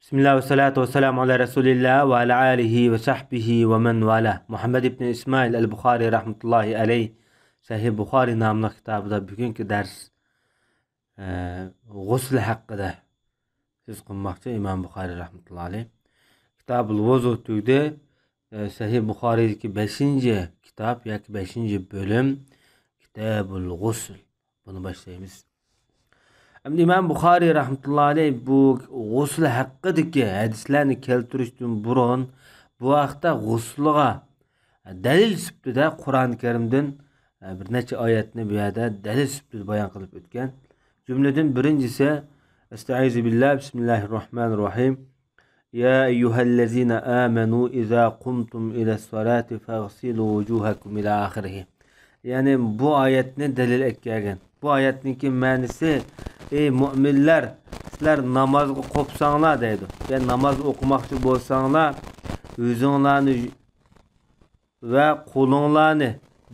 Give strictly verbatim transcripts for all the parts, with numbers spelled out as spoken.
بىسمىللا ۋەسسالاتۇ ۋەسسالامۇ ئالا رەسۇلىللا ۋە ئالا ئالىھى ۋە سەھبىھى ۋە مەن ۋالا. مۇھەممەد ئىبنى ئىسمائىل ئەل بۇخارى رەھمەتۇللاھى ئەلەيھ سەھىھ بۇخارى ناملىق كىتابىدا بۈگۈنكى دەرس، ئە، غۇسل ھەققىدە سۆز قىلماقچى ئىمام بۇخارى رەھمەتۇللاھى ئەلەيھ. كىتابۇل ۋۇزۇ تۈگدى. ئە، سەھىھ بۇخارىدىكى بەشىنچى كىتاب ياكى بەشىنچى بۆلۈم، كىتابۇل غۇسل. بۇنى باشلايمىز. ئەمدى ئىمام بۇخارى رەھمەتۇللاھى ئەلەيھ بۇ غۇسل ھەققىدىكى ھەدىسلەرنى كەلتۈرۈشتىن بۇرۇن، بۇ ھەقتە غۇسلىغا دەلىل سۈپىتىدە قۇرئان كەرىمدىن، ئە، بىر نەچچە ئايەتنى بۇ يەردە دەلىل سۈپىتىدە بايان قىلىپ ئۆتكەن. جۈملىدىن بىرىنچىسى، ئەستەئىزۇ بىللا، بىسمىللاھىر راھمانىر راھىم. يا أيها الذين آمنوا إذا قمتم إلى الصلاة فاغسلوا وجوهكم إلى آخره. يەنى بۇ ئايەتنى دەلىل ئەكەلگەن. بۇ ئايەتنىڭكى مەنىسى، ئەي مۇئمىنلەر، سىلەر نامازغا قوپساڭلار دەيدۇ. يەنى ناماز ئوقۇماقچى بولساڭلار، يۈزۈڭلارنى ۋە قولۇڭلارنى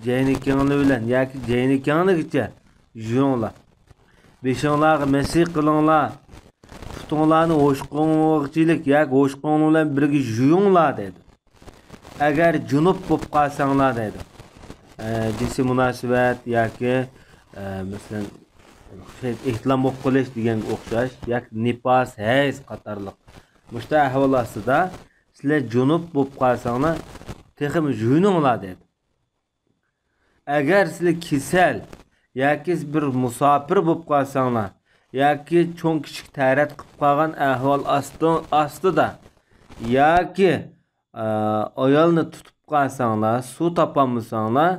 جەينىكىڭلار بىلەن ياكى جەينىكىڭلىگىچە يۇيۇڭلار. بېشىڭلارغا مەسىھ قىلىڭلار. پۇتۇڭلارنى ھوشقوڭغىچىلىك ياكى ھوشقوڭلار بىلەن بىرگە يۇيۇڭلار دەيدۇ. ئەگەر جۇنۇپ بولۇپ قالساڭلار دەيدۇ. ئە، جىنسىي مۇناسىۋەت ياكى، ئە، مەسىلەن، شەي، ئېھتىلام بولۇپ قېلىش دېگەنگە ئوخشاش ياكى نىپاس، ھەيز قاتارلىق مۇشۇنداق ئەھۋال ئاستىدا سىلەر جۇنۇپ بولۇپ قالساڭلار، تېخىمۇ يۇيۇنۇڭلار دەيدۇ. ئەگەر سىلەر كېسەل ياكى بىر مۇساپىر بولۇپ قالساڭلار ياكى چوڭ كىچىك تەرەت قىلىپ قالغان ئەھۋال ئاستى-، ئاستىدا ياكى، ئا، ئايالنى تۇتۇپ قالساڭلار، سۇ تاپالمىساڭلار،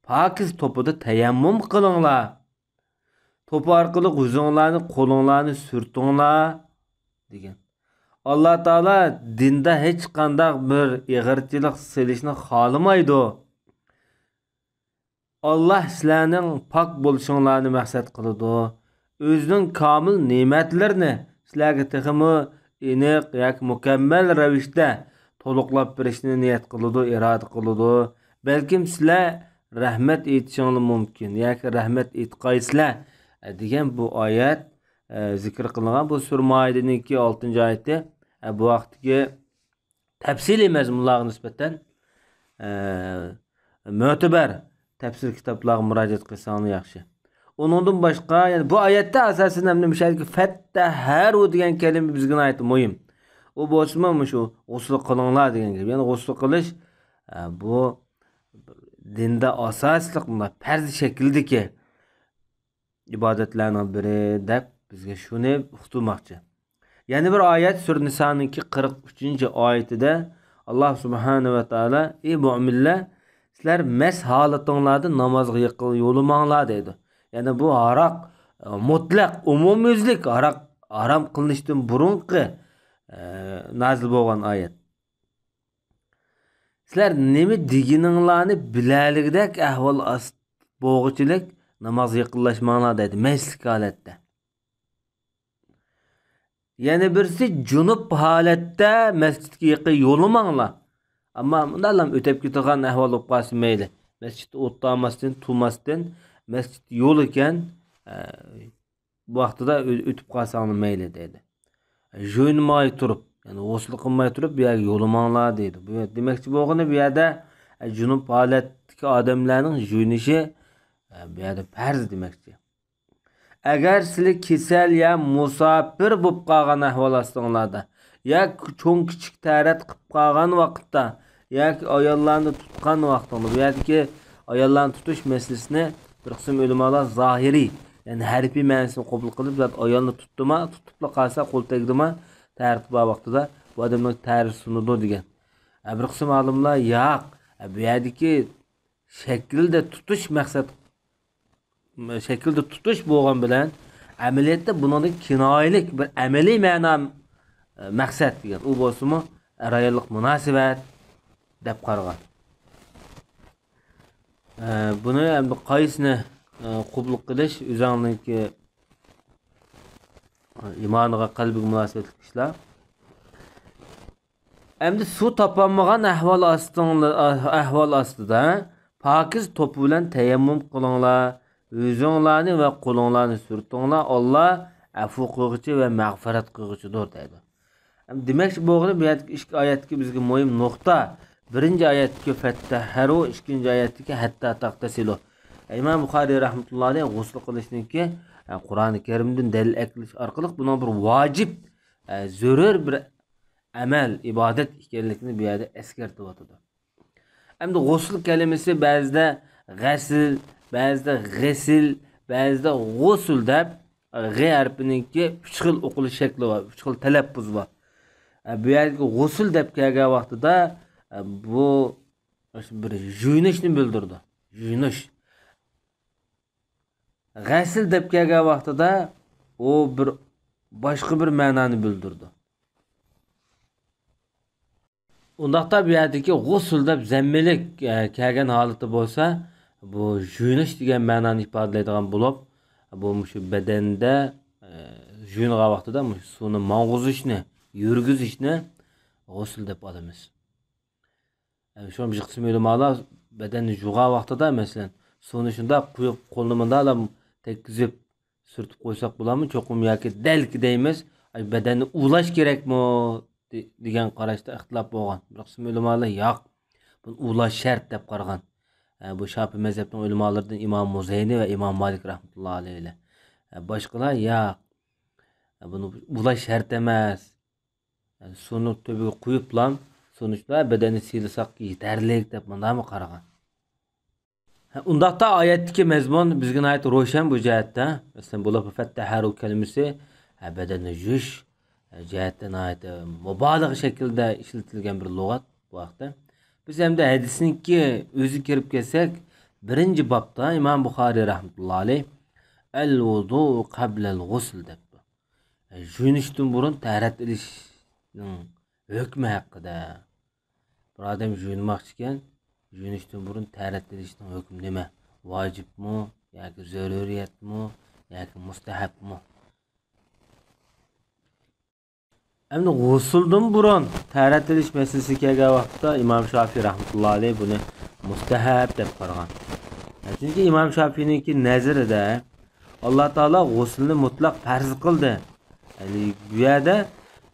پاكىز توپىدا تەيەممۇم قىلىڭلار. توپا ئارقىلىق يۈزۈڭلارنى، قولۇڭلارنى سۈرتۈڭلار، دېگەن. ئاللا تائالا دىندا ھېچقانداق بىر ئېغىرچىلىق سېلىشنى خالىمايدۇ. ئاللا سىلەرنىڭ پاك بولۇشۇڭلارنى مەقسەت قىلىدۇ. ئۆزىنىڭ كامىل نېمەتلىرىنى سىلەرگە تېخىمۇ ئېنىق ياكى مۇكەممەل رەۋىشتە تولۇقلاپ بېرىشنى نىيەت قىلىدۇ، ئىرادە قىلىدۇ. بەلكىم سىلەر رەھمەت ئېيتىشىڭلار مۇمكىن ياكى رەھمەت ئېيتقايسىلەر، دېگەن بۇ ئايەت، ئە، زىكىر قىلىنغان بۇ سۈرە مائىدىنىڭكى ئالتىنچى ئايىتى. ئە، بۇ ھەقتىكى تەپسىلىي مەزمۇنلارغا نىسبەتەن، ئە، مۆتىبەر تەپسىر كىتابلارغا مۇراجىئەت قىلساڭلار ياخشى. ئۇنىڭدىن باشقا، يەنى بۇ ئايەتتە ئاساسەن ئەمدى مۇشۇ يەردىكى فەتتەھەرۇ دېگەن كەلىمە بىزگە ناھايىتى مۇھىم. ئۇ بولسىمۇ مۇشۇ غۇسۇل قىلىڭلار دېگەن گەپ. يەنى غۇسۇل قىلىش، ئە، بۇ دىندا ئاساسلىق مۇنداق پەرز شەكىلدىكى ئىبادەتلەرنىڭ بىرى دەپ بىزگە شۇنى ئۇقتۇرماقچى. يەنە بىر ئايەت، سۈرە نىسانىڭكى قىرىق ئۈچىنچى ئايىتىدە ئاللا سۇبھانەھۇ ۋە تائالا، ئى مۆمىنلەر، سىلەر مەس ھالىتىڭلاردا نامازغا يېقىن يولىماڭلار دەيدۇ. يەنى بۇ ھاراق، ئە، مۇتلەق، ئومۇميۈزلۈك ھاراق ھارام قىلىنىشتىن بۇرۇنقى، ئە، نازىل بولغان ئايەت. سىلەر نېمە دېگىنىڭلارنى بىلەلىگۈدەك ئەھۋال ئاست-، بولغۇچىلىك نامازغا يېقىنلاشماڭلار دەيدۇ، مەستلىك ھالەتتە. يەنە بىرسى، جۇنۇپ ھالەتتە مەسچىتكە يېقىن يولىماڭلار. ئەمما مۇنداقلام ئۆتۈپ كېتىدىغان ئەھۋال بولۇپ قالسا مەيلى. مەسچىتتە ئولتۇرماستىن، تۇرماستىن، مەسچىت يول ئىكەن، ئە، بۇ ۋاقتىدا ئۆ-، ئۆتۈپ قالساڭلار مەيلى دەيدۇ. يۇيۇنماي تۇرۇپ، يەنى غۇسۇل قىلماي تۇرۇپ بۇ يەرگە يولىماڭلار دەيدۇ. بۇ دېمەكچى بولغىنى بۇ يەردە، ئە، جۇنۇپ ھالەتتىكى ئادەملەرنىڭ يۇيۇنۇشى، ئە، بۇ يەردە پەرز دېمەكچى. ئەگەر سىلەر كېسەل يا مۇساپىر بولۇپ قالغان ئەھۋال ئاستىڭلاردا ياكى چوڭ كىچىك تەرەت قىلىپ قالغان ۋاقىتتا ياكى ئاياللارنى تۇتقان ۋاقتىڭدا، بۇ يەردىكى ئاياللارنى تۇتۇش مەسىلىسىنى بىر قىسىم ئۆلىمالار زاھىرىي، يەنى ھەرپىي مەنىسىنى قوبۇل قىلىپ، زات ئايالنى تۇتتىما، تۇتۇپلا قالسا، قول تەگدىما، تەرىتى بار ۋاقتىدا بۇ ئادەمنىڭ تەرىتى سۇنىدۇ دېگەن. ئە، بىر قىسىم ئالىملار ياق، ئە، بۇ يەردىكى شەكىلدە تۇتۇش مەقسەت، شەكىلدە تۇتۇش بولغان بىلەن، ئەمەلىيەتتە بۇنىڭدىن كىنايىلىك بىر ئەمەلىي مەنا، مەقسەت دېگەن. ئۇ بولسىمۇ ئەر-ئاياللىق مۇناسىۋەت دەپ قارىغان. ئە، بۇنى ئەمدى قايسىنى، ئە، قوبۇل قىلىش ئۆزۈڭنىڭكى، ئە، ئىمانىغا، قەلبىگە مۇناسىۋەتلىك ئىشلار. ئەمدى سۇ تاپالمىغان ئەھۋال ئاستىڭلا-، ئەھۋال ئاستىدا پاكىز توپا بىلەن تەيەممۇم قىلىڭلار، يۈزۈڭلارنى ۋە قولۇڭلارنى سۈرتۈڭلار، ئاللا ئەپۇ قىلغۇچى ۋە مەغپىرەت قىلغۇچىدۇر دەيدۇ. دېمەكچى بولغىنى، بۇ يەردىكى ئىككى ئايەتتىكى بىزگە مۇھىم نۇقتا، بىرىنچى ئايەتتىكى فەتتەھەرۇ، ئىككىنچى ئايەتتىكى ھەتتا تەغتەسىلۇ. ئىمام بۇخارىي رەھمەتۇللاھى ئەلەيھ غۇسل قىلىشنىڭكى، ئە، قۇرئانى كەرىمدىن دەلىل ئەكېلىش ئارقىلىق بۇنىڭ بىر ۋاجىپ، ئە، زۆرۈر بىر ئەمەل، ئىبادەت ئىكەنلىكىنى بۇ يەردە ئەسكەرتىۋاتىدۇ. ئەمدى غۇسل كەلىمىسى بەزىدە غەسىل، بەزىدە غېسىل، بەزىدە غۇسۇل دەپ، غې ھەرپىنىڭكى ئۈچ خىل ئوقۇلۇش شەكلى بار، ئۈچ خىل تەلەپپۇز بار. ئە، بۇ يەردىكى غۇسۇل دەپ كەلگەن ۋاقتىدا، ئە، بۇ بىر يۇيۇنۇشنى بىلدۈرىدۇ. يۇيۇنۇش. غەسىل دەپ كەلگەن ۋاقتىدا ئۇ بىر باشقا بىر مەنانى بىلدۈرىدۇ. ئۇنداقتا بۇ يەردىكى غۇسۇل دەپ زەممىلىك، ئە، كەلگەن ھالىتى بولسا، بۇ يۇيۇنۇش دېگەن مەنانى ئىپادىلەيدىغان بولۇپ، بۇ مۇشۇ بەدەندە، ئە، يۇيۇنغان ۋاقتىدا مۇشۇ سۇنى ماڭغۇزۇشنى، يۈرگۈزۈشنى غۇسۇل دەپ ئالىمىز. ئە، شۇڭا بىر قىسىم ئۆلىمالار بەدەننى يۇغان ۋاقتىدا، مەسىلەن، سۇنى شۇنداق قۇيۇپ، قولنى مۇنداقلا تەگكۈزۈپ، سۈرتۈپ قويساق بولامدۇ؟ چوقۇم ياكى دەلكە دەيمىز، ئاي، بەدەننى ئۇۋىلاش كېرەكمۇ؟ دې-، دېگەن قاراشتا ئىختىلاپ بولغان. بىر قىسىم ئۆلىمالار ياق، بۇنى ئۇۋىلاش شەرت دەپ قارىغان. ئە، بۇ شاپىئى مەزھەپنىڭ ئۆلىمالىرىدىن ئىمام مۇزەينى ۋە ئىمام مالىك رەھمەتۇللاھى ئەلەيھىلەر. ئە، باشقىلار ياق، ئە، بۇنى ئۇۋىلاش شەرت ئەمەس. يەنى سۇنى تۆپىگە قۇيۇپلا، سۇنى شۇنداق بەدەننى سىيلىساق يېتەرلىك دەپ مۇنداقمۇ قارىغان. ھە، ئۇنداقتا ئايەتتىكى مەزمۇن بىزگە ناھايىتى روشەن بۇ جەھەتتە. مەسىلەن، بۇ لافا فەتتەھەرۇ كەلىمىسى، ھە، بەدەننى يۇيۇش، ھە، جەھەتتە ناھايىتى مۇبالىغە شەكلىدە ئىشلىتىلگەن بىر لۇغەت بۇ ھەقتە. بىز ئەمدى ھەدىسنىڭكى ئۆزىگە كىرىپ كەلسەك، بىرىنچى بابتا ئىمام بۇخارىي رەھمەتۇللاھى ئەلەيھ، «ئەل ۋۇدۇ قەبلەل غۇسل» دەپتۇ. يۇيۇنۇشتىن بۇرۇن تەھارەت ئېلىشنىڭ ھۆكمى ھەققىدە. بىر ئادەم يۇيۇنماقچىكەن، يۇيۇنۇشتىن بۇرۇن تەھارەت ئېلىشنىڭ ھۆكمى نېمە؟ ۋاجىپمۇ ياكى زۆرۈرىيەتمۇ ياكى مۇستەھەبمۇ؟ ئەمدى غۇسۇلدىن بۇرۇن تەھارەت ئېلىش مەسىلىسىگە كەلگەن ۋاقىتتا ئىمام شافىي رەھمەتۇللاھى ئەلەيھ بۇنى مۇستەھەب دەپ قارىغان. چۈنكى ئىمام شافىينىڭكى نەزىرىدە ئاللا تائالا غۇسۇلنى مۇتلەق پەرز قىلدى. يەنى بۇ يەردە،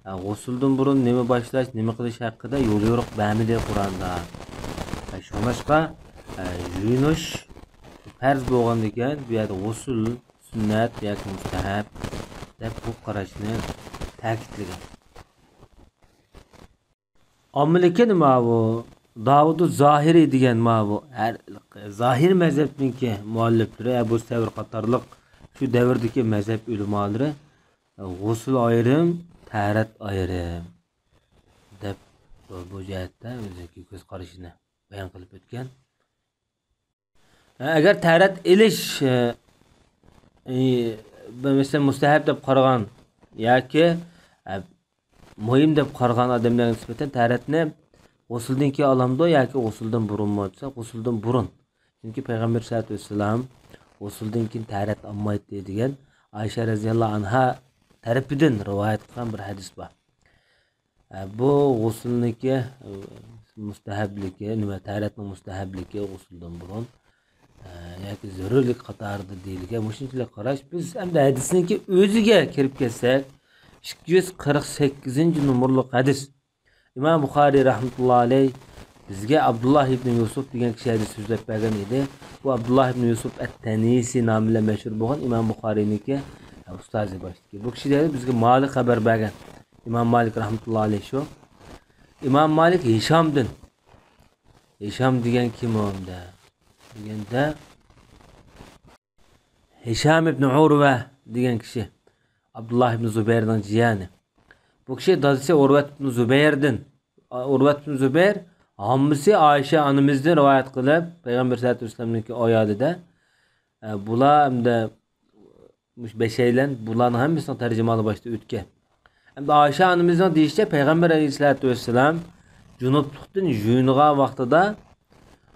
ھە، غۇسۇلدىن بۇرۇن نېمە باشلاش، نېمە قىلىش ھەققىدە يول يورۇق بەرمىدى قۇرئاندا. ھە، شۇڭلاشقا، ھە، يۇيۇنۇش پەرز بولغاندىكىن، بۇ يەردە غۇسۇل سۈننەت ياكى مۇستەھەب دەپ بۇ قاراشنى تەكىتلىگەن. ئاممىلىكى ماۋۇ داۋۇدۇ زاھىرى دېگەن ماۋۇ ھەر، زاھىر مەزھەپنىڭكى مۇئەللىپلىرى ئەبۇ سەۋر قاتارلىق شۇ دەۋردىكى مەزھەپ ئۆلىمالىرى غۇسۇل ئايرىم، تەھارەت ئايرىم دەپ بۇ، بۇ جەھەتتە ئۆزىنىڭكى كۆز قارىشىنى بايان قىلىپ ئۆتكەن. ئەگەر تەھارەت ئېلىش، ئە، ئى، مەسىلەن، مۇستەھەب دەپ قارىغان ياكى، ئە، مۇھىم دەپ قارىغان ئادەملەرگە نىسبەتەن تەھارەتنى غۇسۇلدىن كېيىن ئالامدۇ ياكى غۇسۇلدىن بۇرۇنمۇ دېسە، غۇسۇلدىن بۇرۇن. چۈنكى پەيغەمبەر سەللەللاھۇ ئەلەيھى ۋەسەللەم غۇسۇلدىن كېيىن تەھارەت ئالمايتتى دېگەن ئائىشە رەزىياللاھۇ ئەنھا تەرىپىدىن رىۋايەت قىلغان بىر ھەدىس بار. ئە، بۇ غۇسۇلنىڭكى، ئە، مۇستەھەبلىكى، نېمە، تەھارەتنىڭ مۇستەھەبلىكى غۇسۇلدىن بۇرۇن، ئە، ياكى زۆرۈرلۈك قاتارىدا دېيىلگەن مۇشۇنچىلىك قاراش. بىز ئەمدى ھەدىسنىڭكى ئۆزىگە كىرىپ كەتسەك، ئىككى يۈز قىرىق سەككىزىنچى نومۇرلۇق ھەدىس. ئىمام بۇخارىي رەھمەتۇللاھى ئەلەيھ بىزگە ئابدۇللاھ ئىبنى يۈسۈپ دېگەن كىشى ھەدىس سۆزلەپ بەرگەن ئىدى. بۇ ئابدۇللاھ ئىبنى يۈسۈپ ئەت-تەنىسى نامى بىلەن مەشھۇر بولغان ئىمام بۇخارىينىڭكى ئۇستازى باشتىكى. بۇ كىشى دەيدۇ، بىزگە مالىك خەۋەر بەرگەن. ئىمام مالىك رەھمەتۇللاھى ئەلەيھ شۇ. ئىمام مالىك ھىشامدىن. ھىشام دېگەن كىم ئۇ ئەمدى دېگەندە، ھىشام ئىبنى ئۇرۋە دېگەن كىشى، ئابدۇللاھ ئىبنى زۇبەيرنىڭ جىيەنى. بۇ كىشى دادىسى ئۇرۋەت ئىبنى زۇبەيردىن، ئۇرۋەت ئىبنى زۇبەير ھاممىسى ئائىشە ئانىمىزدىن رىۋايەت قىلىپ، پەيغەمبەر سەللەللاھۇ ئەلەيھى ۋەسەللەمنىڭكى ئايالىدا، ئە، بۇلار ئەمدى مۇشۇ بەشەيلەن، بۇلارنىڭ ھەممىسىنىڭ تەرجىمانى باشتا ئۆتكەن. ئەمدى ئائىشە ئانىمىزنىڭ دېيىشىچە، پەيغەمبەر ئەلەيھىسسالاتۇ ۋەسسالام جۇنۇپلۇقتىن يۇيۇنغان ۋاقتىدا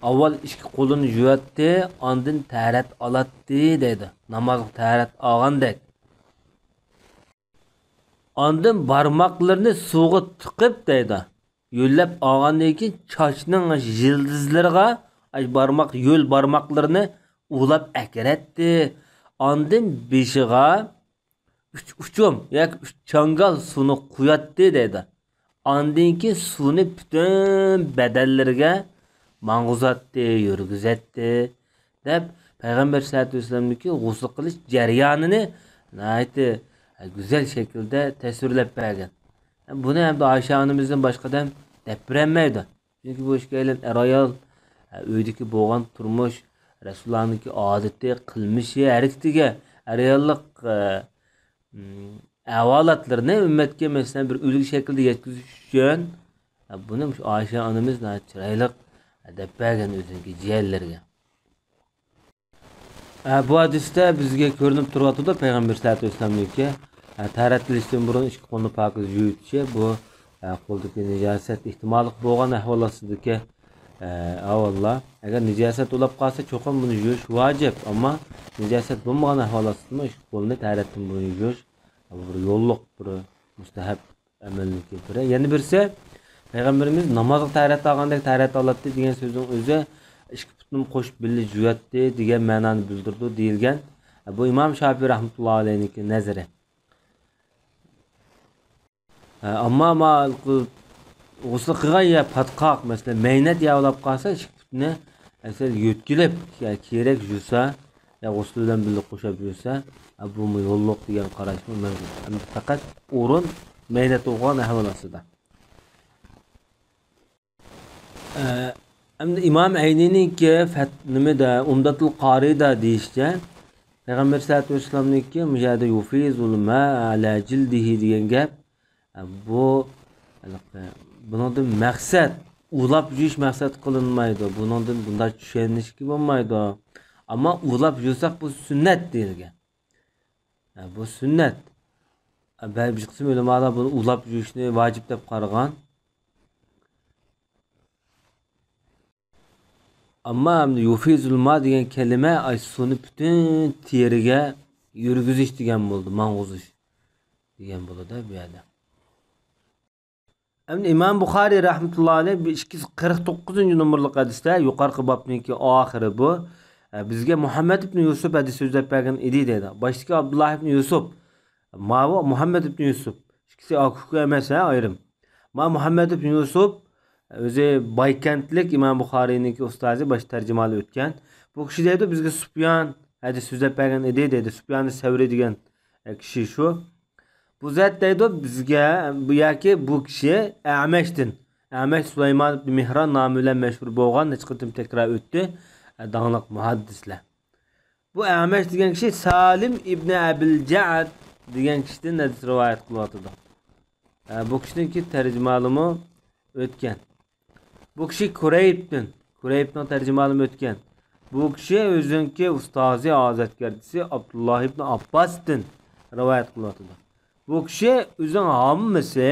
ئاۋۋال ئىككى قولىنى يۇياتتى، ئاندىن تەھارەت ئالاتتى دەيدۇ. نامازغا تەھارەت ئالغاندەك. ئاندىن بارماقلىرىنى سۇغا تىقىپ دەيدۇ. يۆلەپ ئالغاندىن كېيىن چاچنىڭ يىلتىزلىرىغا، ئاي، بارماق، يۆل بارماقلىرىنى ئۇۋىلاپ ئەكىرەتتى. ئاندىن بېشىغا ئۈچ ئۇچۇم ياكى ئۈچ چاڭگال سۇنى قۇياتتى دەيدۇ. ئاندىن كېيىن سۇنى پۈتۈن بەدەنلىرىگە ماڭغۇزاتتى، يۈرگۈزەتتى، دەپ پەيغەمبەر سەللەللاھۇ ئەلەيھى ۋەسەللەمنىڭكى غۇسۇل قىلىش جەريانىنى ناھايىتى گۈزەل شەكىلدە تەسۋىرلەپ بەرگەن. بۇنى ئەمدى ئائىشە ئانىمىزدىن باشقا ئادەم دەپ بېرەلمەيدۇ. چۈنكى بۇ ئىككىيلەن ئەر-ئايال، ئۆيدىكى بولغان تۇرمۇش، رەسۇلۇللانىڭكى ئادىتى، قىلمىشى، ھەرىكىتىگە، ئەر-ئاياللىق، ئە، ئەھۋالاتلىرىنى ئۈممەتكە، مەسىلەن، بىر ئۈلگە شەكلىدە يەتكۈزۈش ئۈچۈن، بۇنى مۇشۇ ئائىشە ئانىمىز ناھايىتى چىرايلىق دەپ بەرگەن ئۆزىنىڭكى جىيەنلىرىگە. بۇ ھەدىستە بىزگە كۆرۈنۈپ تۇرۇۋاتىدۇ، پەيغەمبەر سەللەللاھۇ ئەلەيھى ۋەسەللەمنىڭكى تەھارەت قىلىشتىن بۇرۇن ئىككى قولنى پاكىز يۇيۇۋېتىشى، بۇ قولدىكى نىجاسەت ئېھتىماللىق بولغان ئەھۋال ئاستىدىكى ئەھۋاللار. ئەگەر نىجاسەت بولۇپ قالسا، چوقۇم بۇنى يۇيۇش ۋاجىپ، ئەمما نىجاسەت بولمىغان ئەھۋال ئاستىدىمۇ ئىككى قولنى تەھارەتتىن بۇرۇن يۇيۇش، بۇ بىر يوللۇق، بىر مۇستەھەب ئەمەلنىڭكى بىرى. يەنە بىرسى، پەيغەمبىرىمىز نامازغا تەھارەت ئالغاندەك تەھارەت ئالاتتى دېگەن سۆزنىڭ ئۆزى ئىككى پۇتىنى قوشۇپ بىللە جۇياتتى دېگەن مەنانى بىلدۈرىدۇ دېيىلگەن. بۇ ئىمام شاپىي رەھمەتۇللا ئەلەيھنىڭكى نەزىرى. ئەمما ما غۇسۇل قىلغان يەر پاتقاق، مەسىلەن، مەينەت يەر بولۇپ قالسا، ئىككى پۇتىنى ئەسلى يۆتكىلىپ، يا كېرەك يۇسا، يا غۇسۇل بىلەن بىللە قوشۇپ يۇسا، بۇمۇ يوللۇق دېگەن قاراشمۇ مەۋجۇت. ئەمدى پەقەت ئورۇن مەينەت بولغان ئەھۋال ئاستىدا. ئەمدى ئىمام ئەينىنىڭكى فەت-، نېمىدە، ئۇمدەتۇل قارىدا دېيىشىچە، پەيغەمبەر سەللەللاھۇ ئەلەيھى ۋەسەللەمنىڭكى مۇشۇ يەردە يۇفىزۇل ماء ئەلا جىلدىھى دېگەن گەپ، بۇ، بۇنىڭدىن مەقسەت، ئۇلاپ يۇيۇش مەقسەت قىلىنمايدۇ. بۇنىڭدىن بۇنداق چۈشەنىشكە بولمايدۇ. ئەمما ئۇلاپ يۇساق بۇ سۈننەت دېيىلگەن. بۇ سۈننەت. بەزى بىر قىسىم ئۆلىمالار بۇنى ئۇلاپ يۇيۇشنى ۋاجىپ دەپ قارىغان. ئەمما ئەمدى يۇفىزۇل ما دېگەن كەلىمە ئاشۇ سۇنى پۈتۈن تېرىگە يۈرگۈزۈش دېگەن بولىدۇ، ماڭغۇزۇش دېگەن بولىدۇ بۇ يەردە. ئەمدى ئىمام بۇخارىي رەھمەتۇللا ئەلەيھ بۇ ئىككى يۈز قىرىق توققۇزىنچى نومۇرلۇق ھەدىستە، يۇقىرىقى بابنىڭكى ئاخىرى بۇ، بىزگە مۇھەممەد ئىبنى يۈسۈپ ھەدىس سۆزلەپ بەرگەن ئىدى دەيدۇ. باشتىكى ئابدۇللا ئىبنى يۈسۈپ، ماۋۇ مۇھەممەد ئىبنى يۈسۈپ. ئىككىسى ئاكا-ئۇكا ئەمەس، ھە، ئايرىم. ما مۇھەممەد ئىبنى يۈسۈپ، ئۆزى بايكەنتلىك، ئىمام بۇخارىينىڭكى ئۇستازى، باش تەرجىمالى ئۆتكەن. بۇ كىشى دەيدۇ، بىزگە سۇپيان ھەدىس سۆزلەپ بەرگەن ئىدى دەيدۇ. سۇپيان سەۋرى دېگەن، ئە، كىشى شۇ. بۇ زات دەيدۇ، بىزگە، بۇ ياكى بۇ كىشى ئەمەشتىن، ئەمەش سۇلايمان ئىبنى مېھران نامى بىلەن مەشھۇر بولغان، نەچچە قېتىم تەكرار ئۆتتى، ئە، داڭلىق مۇھەددىسلەر. بۇ ئەمەش دېگەن كىشى سالىم ئىبنى ئەبىل جەئد دېگەن كىشىدىن ھەدىس رىۋايەت قىلىۋاتىدۇ. ئە، بۇ كىشىنىڭكى تەرجىمالىمۇ ئۆتكەن. بۇ كىشى كۇرەيبتىن، كۇرەيبنىڭ تەرجىمالىمۇ ئۆتكەن. بۇ كىشى ئۆزىنىڭكى ئۇستازى، ئازادگەرچىسى ئابدۇللا ئىبنى ئابباستىن رىۋايەت قىلىۋاتىدۇ. بۇ كىشى ئۆزىنىڭ ھاممىسى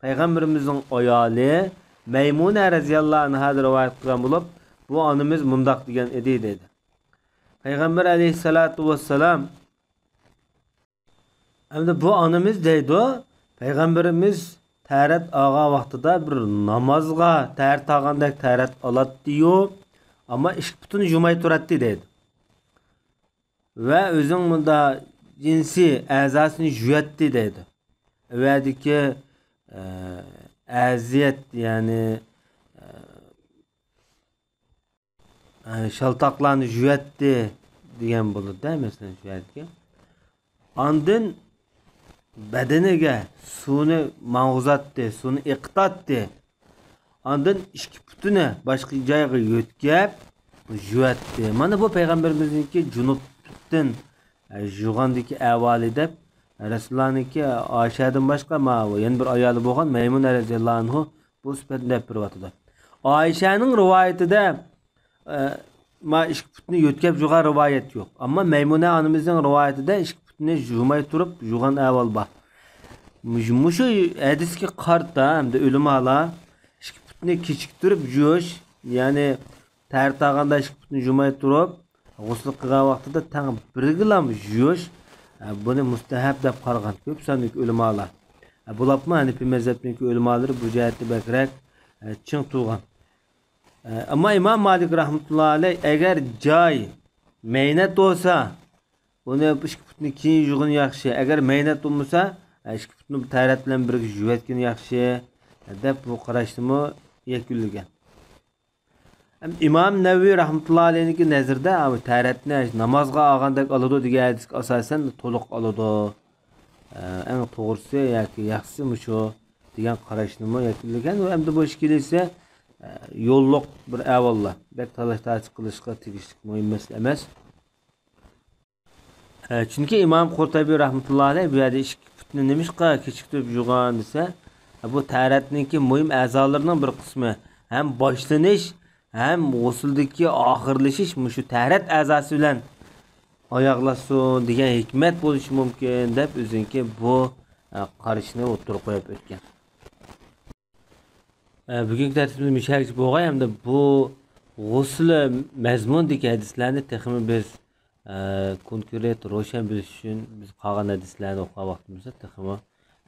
پەيغەمبىرىمىزنىڭ ئايالى مەيمۇنە رەزىياللاھۇ ئەنھادىن رىۋايەت قىلغان بولۇپ، بۇ ئانىمىز مۇنداق دېگەن ئىدى دەيدۇ. پەيغەمبەر ئەلەيھىسسالاتۇ ۋەسسالام، ئەمدى بۇ ئانىمىز دەيدۇ، پەيغەمبىرىمىز تەھارەت ئالغان ۋاقتىدا بىر نامازغا تەھارەت ئالغاندەك تەھارەت ئالاتتىيۇ، ئەمما ئىككى پۇتىنى يۇماي تۇراتتى دەيدۇ. ۋە ئۆزىنىڭ مۇندا جىنسىي ئەزاسىنى يۇياتتى دەيدۇ. ئۇ يەردىكى، ئە، ئەزىيەت، يەنى، ئە، ئە، شالتاقلارنى يۇياتتى دېگەن بولىدۇ-دە، مەسىلەن، شۇ يەردىكى. ئاندىن بەدىنىگە سۇنى ماڭغۇزاتتى، سۇنى ئېقىتاتتى. ئاندىن ئىككى پۇتىنى باشقا جايغا يۆتكەپ يۇياتتى. مانا بۇ پەيغەمبىرىمىزنىڭكى جۇنۇپتىن، ئە، يۇغاندىكى ئەھۋالى دەپ، رەسۇلۇللانىڭكى ئائىشەدىن باشقا، ماۋۇ يەنە بىر ئايالى بولغان مەيمۇنە رەزىياللاھۇ ئەنھۇ بۇ سۈپەتنى دەپ بېرىۋاتىدۇ. ئائىشەنىڭ رىۋايىتىدە، ئە، ما ئىككى پۇتنى يۆتكەپ يۇغان رىۋايەت يوق. ئەمما مەيمۇنە ئانىمىزنىڭ رىۋايىتىدە ئىككى پۇتنى يۇماي تۇرۇپ يۇغان ئەھۋال بار. مۇش-، مۇشۇ ھەدىسكە قارىتا ھەمدە ئۆلىمالار ئىككى پۇتنى كېچىكتۈرۈپ يۇيۇش، يەنى تەھارەت ئالغاندا ئىككى پۇتنى يۇماي تۇرۇپ، غۇسۇل قىلغان ۋاقتىدا تەڭ بىرگىلا يۇيۇش، ئە، بۇنى مۇستەھەب دەپ قارىغان كۆپ ساندىكى ئۆلىمالار. ئە، بولۇپمۇ ھەنىپىي مەزھەپنىڭكى ئۆلىمالىرى بۇ جەھەتتە بەكرەك، ئە، چىڭ تۇرغان. ئە، ئەمما ئىمام مالىك رەھمەتۇللا ئەلەي، ئەگەر جاي مەينەت بولسا، ئۇنى ئىككى پۇتنى كېيىن يۇغىنى ياخشى. ئەگەر مەينەت بولمىسا، ئە، ئىككى پۇتنى تەھارەت بىلەن بىرگە يۇيۇۋەتكىنى ياخشى. دەپ بۇ قاراشنىمۇ يەكۈنلىگەن. ھەم ئىمام نەۋەۋى رەھمەتۇللا ئەلەيھنىڭكى نەزىرىدە، ئا، بۇ تەھارەتنى نامازغا ئالغاندەك ئالىدۇ دېگەن ھەدىسكە ئاساسەن تولۇق ئالىدۇ. ئە، ئەڭ توغرىسى ياكى ياخشىسى مۇشۇ دېگەن قاراشنىمۇ يەكۈنلىگەن. ۋە ئەمدى بۇ ئىككىلىسى، ئە، يوللۇق بىر ئەھۋاللار. بەك تالاش-تارتىش قىلىشقا تېگىشلىك مۇھىم مەسىلە ئەمەس. ئە، چۈنكى ئىمام قۇرتۇبى رەھمەتۇللا ئەلەيھ بۇ يەردە ئىككى پۇتنى نېمىشقا كېچىكتۈرۈپ يۇغان دېسە، بۇ تەھارەتنىڭكى مۇھىم ئەزالىرىنىڭ بىر قىسمى ھەم باشلىنىش، ھەم غۇسۇلدىكى ئاخىرلىشىش مۇشۇ تەھارەت ئەزاسى بىلەن ئاياغلاشسۇن دېگەن ھېكمەت بولۇشى مۇمكىن دەپ ئۆزىنىڭكى بۇ، ئە، قارىشىنى ئوتتۇرىغا قويۇپ ئۆتكەن. ئە، بۈگۈنكى دەرسىمىز مۇشۇ يەرگىچە بولغاي ھەمدە بۇ غۇسۇل مەزمۇنىدىكى ھەدىسلەرنى تېخىمۇ بىز، ئە، كونكرېت، روشەن بىلىش ئۈچۈن بىز قالغان ھەدىسلەرنى ئوقۇغان ۋاقتىمىزدا تېخىمۇ،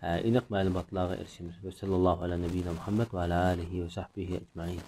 ئە، ئېنىق مەلۇماتلارغا ئېرىشىمىز. ۋەسەللاللاھۇ ئەلا نەبىييىنا مۇھەممەد ۋە ئەلا ئالىھى ۋە سەھبىھى ئەجمەئىن.